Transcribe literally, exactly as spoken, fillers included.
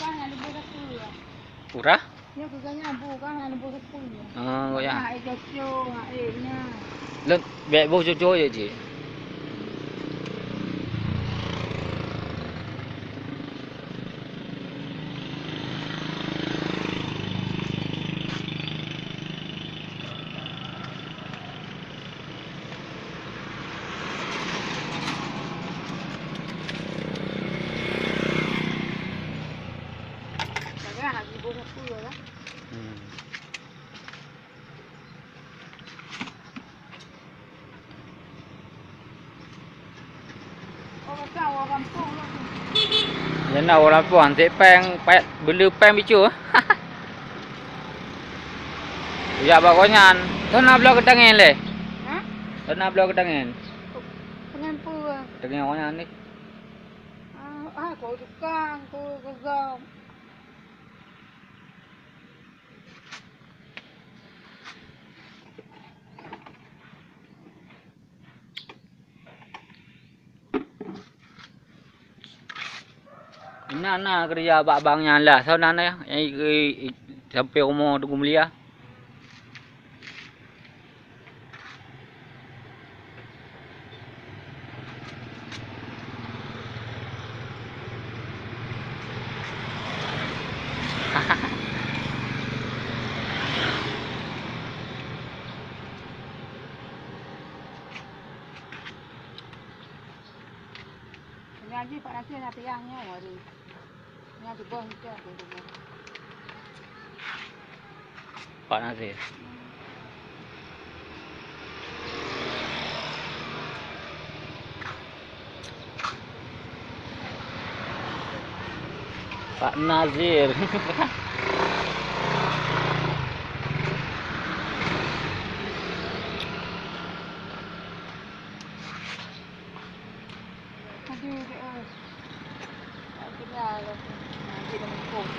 Kan ada boh sapu ya. Urah? Ya, bukannya bu kan ada boh sapu ya. Oh, ya. Nah, eh, cocok, nah, eh, nya. Lôn bèk boh cocok ya, Cik. Hmm. Nyan na ureueng lampôh, han sép péng, payah beuleu péng bicu. Kujak bak gobnyan, "Soe na bloe geutangen lé?" Hah? "Soe na bloe geutangen?" Tangen peue? Tangen awaknyan ni. Ah, ah, keu tukang, keu geugantoe. Inan na keureuja bak bank nyan lah, soe nan ya, nyang i-, i-, i-, sampoe rumoh Teungku Mulia. Nyan jih Pak Nasir na tiang nyoe, waduh. Nyan tuboh nyoe, tuboh. Pak Nasir. Pak Nazir. Aduh, dek, eh. Tak kira lah tu. Nanti dah mengkong.